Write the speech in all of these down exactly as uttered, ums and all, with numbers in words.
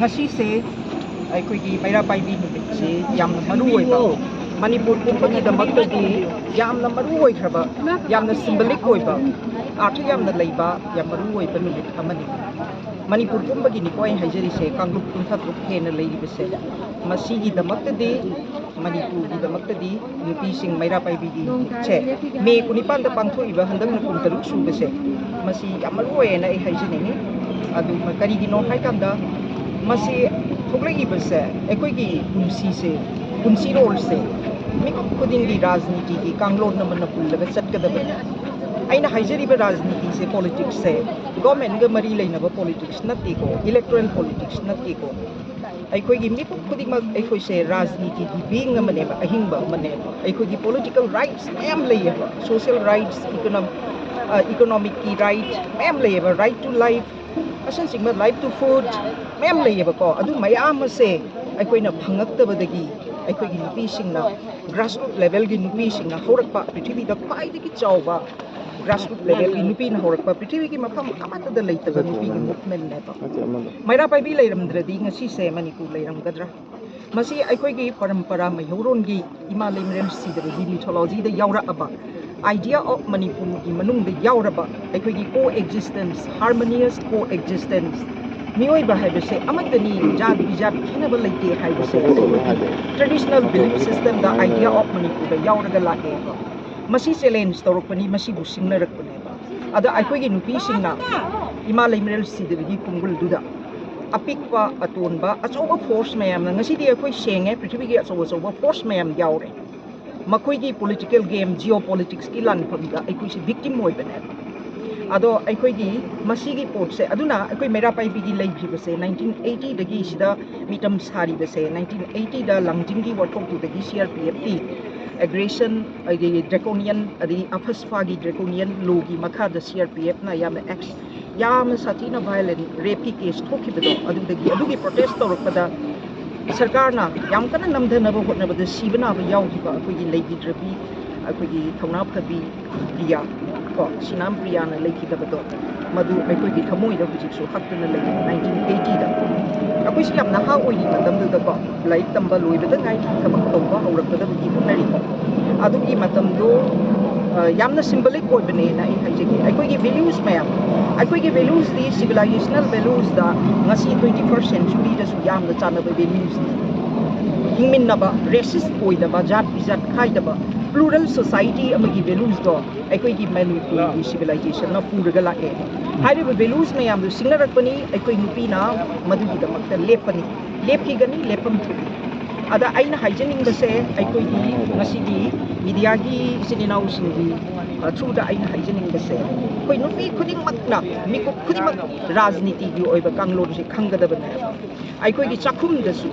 ꯉꯁꯤꯁꯦ ꯑꯩꯈꯣꯏꯒꯤ ꯃꯩꯔꯥ ꯄꯥꯏꯕꯤ ꯅꯨꯃꯤꯠꯁꯤ ꯌꯥꯝꯅ ꯃꯔꯨ ꯑꯣꯏꯕ, ꯃꯅꯤꯄꯨꯔ ꯄꯨꯝꯕꯒꯤꯗꯃꯛꯇꯗꯤ ꯌꯥꯝꯅ ꯃꯔꯨ ꯑꯣꯏꯈ꯭ꯔꯕ, ꯌꯥꯝꯅ symbolic ꯑꯣꯏꯕ, ꯑꯥꯔꯊ ꯌꯥꯝꯅ ꯂꯩꯕ, ꯌꯥꯝ ꯃꯔꯨ ꯑꯣꯏꯕ ꯅꯨꯃꯤꯠ ꯑꯃꯅꯤ꯫ ꯃꯅꯤꯄꯨꯔ ꯄꯨꯝꯕꯒꯤꯅꯤꯀꯣ ꯑꯩ ꯍꯥꯏꯖꯔꯤꯁꯦ, ꯀꯥꯡꯂꯨꯞ ꯀꯨꯟꯊ꯭ꯔꯥ ꯇꯔꯨꯛ ꯍꯦꯟꯅ ꯂꯩꯔꯤꯕꯁꯦ꯫ ꯃꯁꯤꯒꯤꯗꯃꯛꯇꯗꯤ, ꯃꯅꯤꯄꯨꯔꯒꯤꯗꯃꯛꯇꯗꯤ ꯅꯨꯄꯤꯁꯤꯡ ꯃꯩꯔꯥ ꯄꯥꯏꯕꯤꯒꯤ ꯅꯨꯃꯤꯠꯁꯦ ꯃꯦ ꯀꯨꯟꯅꯤꯄꯥꯟꯗ ꯄꯥꯡꯊꯣꯛꯏꯕ ꯍꯟꯗꯛꯅ ꯀꯨꯟꯇꯔꯨꯛ ꯁꯨꯕꯁꯦ, ꯃꯁꯤ ꯌꯥꯝ ꯃꯔꯨ ꯑꯣꯏꯌꯦꯅ ꯑꯩ ꯍꯥꯏꯖꯅꯤꯡꯉꯤ꯫ ꯑꯗꯨ ꯀꯔꯤꯒꯤꯅꯣ ꯍꯥꯏꯀꯥꯟꯗ, ꯃꯁꯤ ꯊꯣꯛꯂꯛꯏꯕꯁꯦ ꯑꯩꯈꯣꯏꯒꯤ ꯄꯨꯟꯁꯤꯁꯦ, ꯄꯨꯟꯁꯤꯔꯣꯜꯁꯦ ꯃꯤꯀꯨꯞ ꯈꯨꯗꯤꯡꯒꯤ ꯔꯥꯖꯅꯤꯇꯤꯒꯤ ꯀꯥꯡꯂꯣꯟ ꯑꯃꯅ ꯄꯨꯜꯂꯒ ꯆꯠꯀꯗꯕꯅꯤ꯫ ꯑꯩꯅ ꯍꯥꯏꯖꯔꯤꯕ ꯔꯥꯖꯅꯤꯇꯤꯁꯦ, ꯄꯣꯂꯤꯇꯤꯛꯁꯁꯦ ꯒꯣꯔꯃꯦꯟꯒ ꯃꯔꯤ ꯂꯩꯅꯕ ꯄꯣꯂꯤꯇꯤꯛꯁ ꯅꯠꯇꯦꯀꯣ, ꯏꯂꯦꯛꯇꯣꯔꯦꯜ ꯄꯣꯂꯤꯇꯤꯛꯁ ꯅꯠꯇꯦꯀꯣ꯫ ꯑꯩꯈꯣꯏꯒꯤ ꯃꯤꯀꯨꯞ ꯈꯨꯗꯤꯡꯃꯛ ꯑꯩꯈꯣꯏꯁꯦ ꯔꯥꯖꯅꯤꯇꯤꯒꯤ ꯕꯤꯡ ꯑꯃꯅꯦꯕ, ꯑꯍꯤꯡꯕ ꯑꯃꯅꯦꯕ꯫ ꯑꯩꯈꯣꯏꯒꯤ ꯄꯣꯂꯤꯇꯤꯀꯦꯜ ꯔꯥꯏꯠꯁ ꯃꯌꯥꯝ ꯂꯩꯌꯦꯕ, ꯁꯣꯁꯤꯌꯦꯜ ꯔꯥꯏꯠꯁ, ꯏꯀꯣꯅꯣꯝ, ꯏꯀꯣꯅꯣꯃꯤꯛꯀꯤ ꯔꯥꯏꯠ ꯃꯌꯥꯝ ꯂꯩꯌꯦꯕ, right to life ꯑꯁꯤꯅꯆꯤꯡꯕ, right to food ꯃꯌꯥꯝ ꯂꯩꯌꯦꯕꯀꯣ꯫ ꯑꯗꯨ ꯃꯌꯥꯝ ꯑꯁꯦ ꯑꯩꯈꯣꯏꯅ ꯐꯪꯉꯛꯇꯕꯗꯒꯤ ꯑꯩꯈꯣꯏꯒꯤ ꯅꯨꯄꯤꯁꯤꯡꯅ, ꯒ꯭ꯔꯥꯁꯔꯨꯠ ꯂꯦꯚꯦꯜꯒꯤ ꯅꯨꯄꯤꯁꯤꯡꯅ ꯍꯧꯔꯛꯄ, ꯄ꯭ꯔꯤꯊꯤꯕꯤꯗ ꯈ꯭ꯋꯥꯏꯗꯒꯤ ꯆꯥꯎꯕ ꯒ꯭ꯔꯥꯁꯔꯨꯠ ꯂꯦꯚꯦꯜꯒꯤ ꯅꯨꯄꯤꯅ ꯍꯧꯔꯛꯄ, ꯄ꯭ꯔꯤꯊꯤꯕꯤꯒꯤ ꯃꯐꯝ ꯑꯃꯠꯇꯗ ꯂꯩꯇꯕ ꯅꯨꯄꯤꯒꯤ ꯃꯨꯚꯃꯦꯟꯅꯦꯕ꯫ ꯃꯩꯔꯥ ꯄꯥꯏꯕꯤ ꯂꯩꯔꯝꯗ꯭ꯔꯗꯤ ꯉꯁꯤꯁꯦ ꯃꯅꯤꯄꯨꯔ ꯂꯩꯔꯝꯒꯗ꯭ꯔꯥ? ꯃꯁꯤ ꯑꯩꯈꯣꯏꯒꯤ ꯄꯔꯝꯄꯔꯥ ꯃꯩꯍꯧꯔꯣꯟꯒꯤ ꯏꯃꯥ ꯂꯩꯃꯔꯦꯜ ꯁꯤꯗꯕꯒꯤ ꯃꯤꯊꯣꯂꯣꯖꯤꯗ ꯌꯥꯎꯔꯛꯑꯕ, idea of ꯃꯅꯤꯄꯨꯔꯒꯤ ꯃꯅꯨꯡꯗ ꯌꯥꯎꯔꯕ ꯑꯩꯈꯣꯏꯒꯤ co existence, harmonious co existence, ꯃꯤꯑꯣꯏꯕ ꯍꯥꯏꯕꯁꯦ ꯑꯃꯠꯇꯅꯤ, ꯖꯥꯠ ꯕꯤꯖꯥꯠ ꯈꯦꯠꯅꯕ ꯂꯩꯇꯦ ꯍꯥꯏꯕꯁꯦ ꯑꯩꯈꯣꯏꯒꯤ traditional belief systemꯗ, idea of ꯃꯅꯤꯄꯨꯔꯗ ꯌꯥꯎꯔꯒ ꯂꯥꯛꯑꯦꯕ꯫ ꯃꯁꯤ ꯆꯦꯂꯦꯟꯖ ꯇꯧꯔꯛꯄꯅꯤ, ꯃꯁꯤꯕꯨ ꯁꯤꯡꯅꯔꯛꯄꯅꯦꯕ꯫ ꯑꯗ ꯑꯩꯈꯣꯏꯒꯤ ꯅꯨꯄꯤꯁꯤꯡꯅ ꯏꯃꯥ ꯂꯩꯃꯔꯦꯜ ꯁꯤꯗꯕꯒꯤ ꯈꯣꯡꯒꯨꯜꯗꯨꯗ ꯑꯄꯤꯛꯄ, ꯑꯇꯣꯟꯕ, ꯑꯆꯧꯕ ꯐꯣꯔꯁ ꯃꯌꯥꯝꯅ, ꯉꯁꯤꯗꯤ ꯑꯩꯈꯣꯏ ꯁꯦꯡꯉꯦ, ꯄ꯭ꯔꯤꯊꯤꯕꯤꯒꯤ ꯑꯆꯧ ꯑꯆꯧꯕ ꯐꯣꯔꯁ ꯃꯌꯥꯝ ꯌꯥꯎꯔꯦ꯫ ꯃꯈꯣꯏꯒꯤ ꯄꯣꯂꯤꯇꯤꯀꯦꯜ ꯒꯦꯝ, ꯖꯤꯑꯣ ꯄꯣꯂꯤꯇꯤꯛꯁꯀꯤ ꯂꯥꯟꯐꯝꯗ ꯑꯩꯈꯣꯏꯁꯦ ꯚꯤꯛꯇꯤꯝ ꯑꯣꯏꯕꯅꯦꯕ꯫ ꯑꯗꯣ ꯑꯩꯈꯣꯏꯒꯤ ꯃꯁꯤꯒꯤ ꯄꯣꯠꯁꯦ, ꯑꯗꯨꯅ ꯑꯩꯈꯣꯏ ꯃꯩꯔꯥ ꯄꯥꯏꯕꯤꯒꯤ ꯂꯩꯈꯤꯕꯁꯦ ꯅꯥꯏꯟꯇꯤꯟ ꯑꯩꯇꯤꯗꯒꯤ ꯁꯤꯗ ꯃꯤꯇꯝ ꯁꯥꯔꯤꯕꯁꯦ, ꯅꯥꯏꯟꯇꯤꯟ ꯑꯩꯇꯤꯗ ꯂꯥꯡꯖꯤꯡꯒꯤ ꯋꯥꯊꯣꯛꯇꯨꯗꯒꯤ ꯁꯤ ꯑꯥꯔ ꯄꯤ ꯑꯦꯐꯀꯤ ꯑꯦꯒ꯭ꯔꯦꯁꯟ, ꯑꯗꯒꯤ ꯗ꯭ꯔꯦꯀꯣꯅꯤꯌꯟ, ꯑꯗꯒꯤ ꯑꯐꯁꯐꯥꯒꯤ ꯗ꯭ꯔꯦꯀꯣꯅꯤꯌꯟ ꯂꯣꯒꯤ ꯃꯈꯥꯗ ꯁꯤ ꯑꯥꯔ ꯄꯤ ꯑꯦꯐꯅ ꯌꯥꯝꯅ ꯑꯦꯛꯁ-, ꯌꯥꯝꯅ ꯁꯥꯊꯤꯅ ꯚꯥꯏꯑꯣꯂꯦꯟ ꯔꯦꯞꯀꯤ ꯀꯦꯁ ꯊꯣꯛꯈꯤꯕꯗꯣ, ꯑꯗꯨꯗꯒꯤ, ꯑꯗꯨꯒꯤ ꯄ꯭ꯔꯣꯇꯦꯁ ꯇꯧꯔꯛꯄꯗ ꯁꯔꯀꯥꯔꯅ ꯌꯥꯝ ꯀꯟꯅ ꯅꯝꯊꯅꯕ ꯍꯣꯠꯅꯕꯗ ꯁꯤꯕ ꯅꯥꯕ ꯌꯥꯎꯈꯤꯕ ꯑꯩꯈꯣꯏꯒꯤ ꯂꯩꯈꯤꯗ꯭ꯔꯕꯤ, ꯑꯩꯈꯣꯏꯒꯤ ꯊꯧꯅꯥ ꯐꯕꯤ ꯄ꯭ꯔꯤꯌꯥ, ꯀꯣ, ꯁꯤꯅꯥꯝ ꯄ꯭ꯔꯤꯌꯥꯅ ꯂꯩꯈꯤꯗꯕꯗꯣ, ꯃꯗꯨ ꯑꯩꯈꯣꯏꯒꯤ ꯊꯃꯣꯏꯗ ꯍꯧꯖꯤꯛꯁꯨ ꯍꯛꯇꯅ ꯂꯩ꯫ ꯅꯥꯏꯟꯇꯤꯟ ꯑꯩꯇꯤꯗ ꯑꯩꯈꯣꯏꯁꯨ ꯌꯥꯝ ꯅꯍꯥ ꯑꯣꯏꯔꯤ ꯃꯇꯝꯗꯨꯗꯀꯣ, ꯂꯥꯏꯔꯤꯛ ꯇꯝꯕ ꯂꯣꯏꯕꯗ ꯉꯥꯏꯔꯤ, ꯊꯕꯛ ꯇꯧꯕ ꯍꯧꯔꯛꯀꯗꯕꯒꯤ ꯍꯣꯠꯅꯔꯤꯀꯣ꯫ ꯑꯗꯨꯒꯤ ꯃꯇꯝꯗꯣ, ꯑ, ꯌꯥꯝꯅ symbolic ꯑꯣꯏꯕꯅꯦꯅ ꯑꯩ ꯍꯥꯏꯖꯒꯦ꯫ ꯑꯩꯈꯣꯏꯒꯤ values ꯃꯌꯥꯝ, ꯑꯩꯈꯣꯏꯒꯤ valuesꯇꯤ civilizational valuesꯇ ꯉꯁꯤ twenty first centuryꯗꯁꯨ ꯌꯥꯝꯅ ꯆꯥꯟꯅꯕ valuesꯅꯤ꯫ ꯍꯤꯡꯃꯤꯟꯅꯕ, racist ꯑꯣꯏꯗꯕ, ꯖꯥꯠ ꯕꯤꯖꯥꯠ ꯈꯥꯏꯗꯕ, plural society ꯑꯃꯒꯤ valuesꯗꯣ ꯑꯩꯈꯣꯏꯒꯤ ꯃꯅꯤꯄꯨꯔꯒꯤ civilizationꯅ ꯄꯨꯔꯒ ꯂꯥꯛꯑꯦ꯫ ꯍꯥꯏꯔꯤꯕ values ꯃꯌꯥꯝꯗꯨ ꯁꯤꯡꯅꯔꯛꯄꯅꯤ꯫ ꯑꯩꯈꯣꯏ ꯅꯨꯄꯤꯅ ꯃꯗꯨꯒꯤꯗꯃꯛꯇ ꯂꯦꯞꯄꯅꯤ, ꯂꯦꯞꯈꯤꯒꯅꯤ, ꯂꯦꯞꯐꯝ ꯊꯣꯛꯏ꯫ ꯑꯗ ꯑꯩꯅ ꯍꯥꯏꯖꯅꯤꯡꯕꯁꯦ, ꯑꯩꯈꯣꯏꯒꯤ ꯉꯁꯤꯒꯤ mediaꯒꯤ ꯏꯆꯤꯟ ꯏꯅꯥꯎꯁꯤꯡꯒꯤ, ꯑ, throughꯗ ꯑꯩꯅ ꯍꯥꯏꯖꯅꯤꯡꯕꯁꯦ, ꯑꯩꯈꯣꯏ ꯅꯨꯄꯤ ꯈꯨꯗꯤꯡꯃꯛꯅ, ꯃꯤꯀꯨꯞ ꯈꯨꯗꯤꯡꯃꯛ ꯔꯥꯖꯅꯤꯇꯤꯒꯤ ꯑꯣꯏꯕ ꯀꯥꯡꯂꯣꯟꯁꯦ ꯈꯪꯒꯗꯕꯅꯦꯕ꯫ ꯑꯩꯈꯣꯏꯒꯤ ꯆꯥꯛꯈꯨꯝꯗꯁꯨ,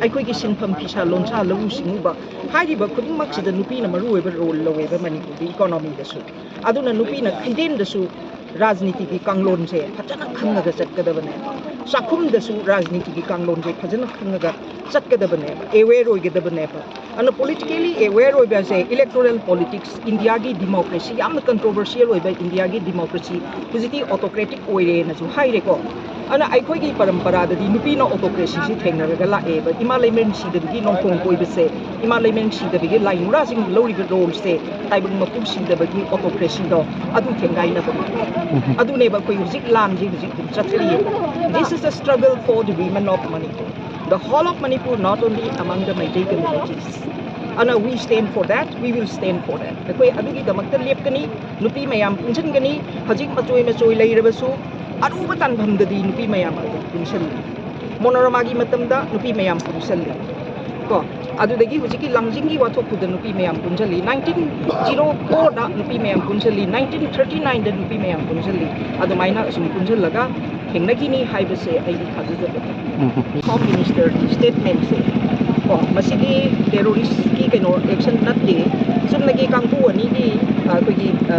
ꯑꯩꯈꯣꯏꯒꯤ ꯁꯤꯟꯐꯝ, ꯐꯤꯁꯥ ꯂꯣꯟꯁꯥ, ꯂꯧꯎ ꯁꯤꯡꯎꯕ ꯍꯥꯏꯔꯤꯕ ꯈꯨꯗꯤꯡꯃꯛꯁꯤꯗ ꯅꯨꯄꯤꯅ ꯃꯔꯨ ꯑꯣꯏꯕ role ꯂꯧꯋꯦꯕ ꯃꯅꯤꯄꯨꯔꯒꯤ economyꯗꯁꯨ꯫ ꯑꯗꯨꯅ ꯅꯨꯄꯤꯅ ꯈꯩꯗꯦꯟꯗꯁꯨ ꯔꯥꯖꯅꯤꯇꯤꯒꯤ ꯀꯥꯡꯂꯣꯟꯁꯦ ꯐꯖꯅ ꯈꯪꯉꯒ ꯆꯠꯀꯗꯕꯅꯦꯕ꯫ ꯆꯥꯛꯈꯨꯝꯗꯁꯨ ꯔꯥꯖꯅꯤꯇꯤꯒꯤ ꯀꯥꯡꯂꯣꯟꯁꯦ ꯐꯖꯅ ꯈꯪꯉꯒ ꯆꯠꯀꯗꯕꯅꯦꯕ, aware ꯑꯣꯏꯒꯗꯕꯅꯦꯕ꯫ ꯑꯗꯨꯅ politically aware ꯑꯣꯏꯕꯁꯦ, electoral politics, Indiaꯒꯤ democracy, ꯌꯥꯝꯅ controversial ꯑꯣꯏꯕ Indiaꯒꯤ democracy ꯍꯧꯖꯤꯛꯇꯤ autocratic ꯑꯣꯏꯔꯦꯅꯁꯨ ꯍꯥꯏꯔꯦꯀꯣ꯫ ꯑꯗꯨꯅ ꯑꯩꯈꯣꯏꯒꯤ ꯄꯔꯝꯄꯔꯥꯗꯗꯤ ꯅꯨꯄꯤꯅ autocracyꯁꯤ ꯊꯦꯡꯅꯔꯒ ꯂꯥꯛꯑꯦꯕ꯫ ꯏꯃꯥ ꯂꯩꯃꯔꯦꯟ ꯁꯤꯗꯕꯒꯤ ꯅꯣꯡꯄꯣꯡ ꯀꯣꯏꯕꯁꯦ, ꯏꯃꯥ ꯂꯩꯃꯔꯦꯟ ꯁꯤꯗꯕꯒꯤ ꯂꯥꯏꯅꯨꯔꯥꯁꯤꯡ ꯂꯧꯔꯤꯕ roleꯁꯦ, ꯇꯥꯏꯕꯪ ꯃꯄꯨ ꯁꯤꯗꯕꯒꯤ autocracyꯗꯣ, ꯑꯗꯨ ꯊꯦꯡꯒꯥꯏꯅꯕꯅꯤ꯫ ꯑꯗꯨꯅꯦꯕ ꯑꯩꯈꯣꯏ ꯍꯧꯖꯤꯛ ꯂꯥꯟꯁꯤ ꯍꯧꯖꯤꯛ ꯑꯗꯨꯝ ꯆꯠꯊꯔꯤꯑꯕ꯫ This is a struggle for the women of Manipur, the whole of Manipur, not only among the Meitei communities. And we stand for that, we will stand for that. ꯑꯩꯈꯣꯏ ꯑꯗꯨꯒꯤꯗꯃꯛꯇ ꯂꯦꯞꯀꯅꯤ꯫ ꯅꯨꯄꯤ ꯃꯌꯥꯝ ꯄꯨꯟꯁꯤꯟꯒꯅꯤ꯫ ꯍꯧꯖꯤꯛ ꯃꯆꯣꯏ ꯃꯆꯣꯏ ꯂꯩꯔꯕꯁꯨ, ꯑꯔꯨꯕ ꯇꯥꯟꯐꯝꯗꯗꯤ ꯅꯨꯄꯤ ꯃꯌꯥꯝ ꯑꯗꯨꯝ ꯄꯨꯟꯁꯤꯜꯂꯤ꯫ ꯃꯣꯅꯣꯔꯃꯥꯒꯤ ꯃꯇꯝꯗ ꯅꯨꯄꯤ ꯃꯌꯥꯝ ꯄꯨꯟꯁꯤꯜꯂꯤ꯫ ꯀꯣ, ꯑꯗꯨꯗꯒꯤ ꯍꯧꯖꯤꯛꯀꯤ ꯂꯥꯡꯖꯤꯡꯒꯤ ꯋꯥꯊꯣꯛꯇꯨꯗ ꯅꯨꯄꯤ ꯃꯌꯥꯝ ꯄꯨꯟꯁꯤꯜꯂꯤ, nineteen zero fourꯗ ꯅꯨꯄꯤ ꯃꯌꯥꯝ ꯄꯨꯟꯁꯤꯜꯂꯤ, nineteen thirty nineꯗ ꯅꯨꯄꯤ ꯃꯌꯥꯝ ꯄꯨꯟꯁꯤꯜꯂꯤ꯫ ꯑꯗꯨꯃꯥꯏꯅ ꯑꯁꯨꯝ ꯄꯨꯟꯁꯤꯜꯂꯒ ꯊꯦꯡꯅꯈꯤꯅꯤ ꯍꯥꯏꯕꯁꯦ ꯑꯩꯒꯤ ꯊꯥꯖꯖꯕꯅꯤ꯫ Home Ministerꯒꯤ statementꯁꯦ, ꯀꯣ, ꯃꯁꯤꯗꯤ terroristꯀꯤ ꯀꯩꯅꯣ action ꯅꯠꯇꯦ꯫ ꯆꯨꯝꯅꯒꯤ ꯀꯥꯡꯕꯨ ꯑꯅꯤꯒꯤ, ꯑ, ꯑꯩꯈꯣꯏꯒꯤ, ꯑ,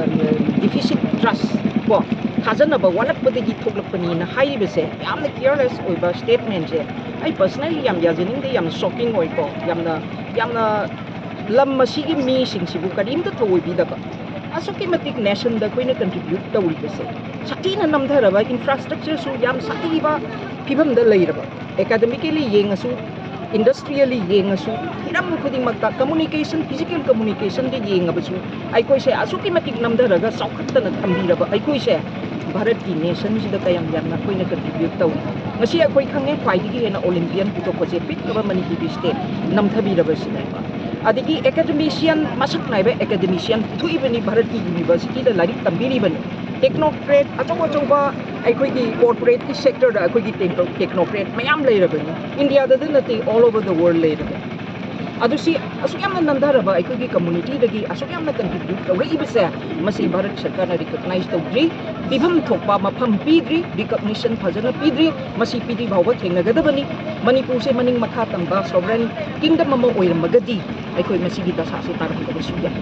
deficit trust, ꯀꯣ, ꯊꯥꯖꯅꯕ ꯋꯥꯠꯂꯛꯄꯗꯒꯤ ꯊꯣꯛꯂꯛꯄꯅꯤꯅ ꯍꯥꯏꯔꯤꯕꯁꯦ ꯌꯥꯝꯅ careless ꯑꯣꯏꯕ statementꯁꯦ꯫ ꯑꯩ personally ꯌꯥꯝ ꯌꯥꯖꯅꯤꯡꯗꯦ, ꯌꯥꯝꯅ shocking ꯑꯣꯏꯀꯣ, ꯌꯥꯝꯅ, ꯌꯥꯝꯅ ꯂꯝ ꯑꯁꯤꯒꯤ ꯃꯤꯁꯤꯡꯁꯤꯕꯨ ꯀꯔꯤꯝꯇ ꯊꯑꯣꯏꯕꯤꯗꯕ꯫ ꯑꯁꯨꯛꯀꯤ ꯃꯇꯤꯛ nationꯗ ꯑꯩꯈꯣꯏꯅ contribute ꯇꯧꯔꯤꯕꯁꯦ, ꯁꯥꯊꯤꯅ ꯅꯝꯊꯔꯕ, infrastructureꯁꯨ ꯌꯥꯝ ꯁꯥꯊꯤꯕ ꯐꯤꯕꯝꯗ ꯂꯩꯔꯕ, ꯑꯦꯀꯥꯗꯃꯤꯀꯦꯂꯤ ꯌꯦꯡꯉꯁꯨ, ꯏꯟꯗꯁꯇ꯭ꯔꯤꯌꯦꯂꯤ ꯌꯦꯡꯉꯁꯨ, ꯍꯤꯔꯝ ꯈꯨꯗꯤꯡꯃꯛꯇ, ꯀꯝꯃꯨꯅꯤꯀꯦꯁꯟ, ꯐꯤꯖꯤꯀꯦꯜ ꯀꯝꯃꯨꯅꯤꯀꯦꯁꯟꯗ ꯌꯦꯡꯉꯕꯁꯨ, ꯑꯩꯈꯣꯏꯁꯦ ꯑꯁꯨꯛꯀꯤ ꯃꯇꯤꯛ ꯅꯝꯊꯔꯒ ꯆꯥꯎꯈꯠꯇꯅ ꯊꯝꯕꯤꯔꯕ ꯑꯩꯈꯣꯏꯁꯦ ꯚꯥꯔꯠꯀꯤ ꯅꯦꯁꯟꯁꯤꯗ ꯀꯌꯥꯝ ꯌꯥꯝꯅ ꯑꯩꯈꯣꯏꯅ ꯀꯟꯇ꯭ꯔꯤꯕ꯭ꯌꯨꯠ ꯇꯧꯏ꯫ ꯉꯁꯤ ꯑꯩꯈꯣꯏ ꯈꯪꯉꯦ, ꯈ꯭ꯋꯥꯏꯗꯒꯤ ꯍꯦꯟꯅ ꯑꯣꯂꯤꯝꯄꯤꯌꯟ ꯄꯨꯊꯣꯛꯄꯁꯦ ꯄꯤꯛꯈ꯭ꯔꯕ ꯃꯅꯤꯄꯨꯔꯒꯤ ꯁ꯭ꯇꯦꯠ ꯅꯝꯊꯕꯤꯔꯕꯁꯤꯅꯦꯕ꯫ ꯑꯗꯒꯤ ꯑꯦꯀꯥꯗꯃꯤꯁꯤꯌꯟ, ꯃꯁꯛ ꯅꯥꯏꯕ ꯑꯦꯀꯥꯗꯃꯤꯁꯤꯌꯟ ꯄꯨꯊꯣꯛꯏꯕꯅꯤ, ꯚꯥꯔꯠꯀꯤ ꯌꯨꯅꯤꯚꯔꯁꯤꯇꯤꯗ ꯂꯥꯏꯔꯤꯛ ꯇꯝꯕꯤꯔꯤꯕꯅꯤ꯫ ꯇꯦꯛꯅꯣꯀ꯭ꯔꯦꯠ ꯑꯆꯧ ꯑꯆꯧꯕ ꯑꯩꯈꯣꯏꯒꯤ ꯀꯣꯔꯄꯣꯔꯦꯠꯀꯤ ꯁꯦꯛꯇꯔꯗ ꯑꯩꯈꯣꯏꯒꯤ ꯇꯦꯛꯅꯣ-, ꯇꯦꯛꯅꯣꯀ꯭ꯔꯦꯠ ꯃꯌꯥꯝ ꯂꯩꯔꯕꯅꯤ꯫ ꯏꯟꯗꯤꯌꯥꯗꯗ ꯅꯠꯇꯦ, all over the world ꯂꯩꯔꯕꯅꯤ꯫ ꯑꯗꯨ ꯁꯤ ꯑꯁꯨꯛ ꯌꯥꯝꯅ ꯅꯝꯊꯔꯕ ꯑꯩꯈꯣꯏꯒꯤ ꯀꯝꯃꯨꯅꯤꯇꯤꯗꯒꯤ ꯑꯁꯨꯛ ꯌꯥꯝꯅ ꯀꯟꯇ꯭ꯔꯤꯕ꯭ꯌꯨꯠ ꯇꯧꯔꯛꯏꯕꯁꯦ, ꯃꯁꯤ ꯚꯥꯔꯠ ꯁꯔꯀꯥꯔꯅ ꯔꯤꯀꯣꯛꯅꯥꯏꯖ ꯇꯧꯗ꯭ꯔꯤ, ꯄꯤꯐꯝ ꯊꯣꯛꯄ ꯃꯐꯝ ꯄꯤꯗ꯭ꯔꯤ, ꯔꯤꯀꯣꯛꯅꯤꯁꯟ ꯐꯖꯅ ꯄꯤꯗ꯭ꯔꯤ꯫ ꯃꯁꯤ ꯄꯤꯗ꯭ꯔꯤ ꯐꯥꯎꯕ ꯊꯦꯡꯅꯒꯗꯕꯅꯤ꯫ ꯃꯅꯤꯄꯨꯔꯁꯦ ꯃꯅꯤꯡ ꯃꯈꯥ ꯇꯝꯕ ꯁꯣꯚꯔꯦꯟ ꯀꯤꯡꯗꯝ ꯑꯃ ꯑꯣꯏꯔꯝꯃꯒꯗꯤ ꯑꯩꯈꯣꯏ ꯃꯁꯤꯒꯤ ꯗꯁꯥꯁꯦ ꯇꯥꯔꯝꯗꯕꯁꯨ ꯌꯥꯏ꯫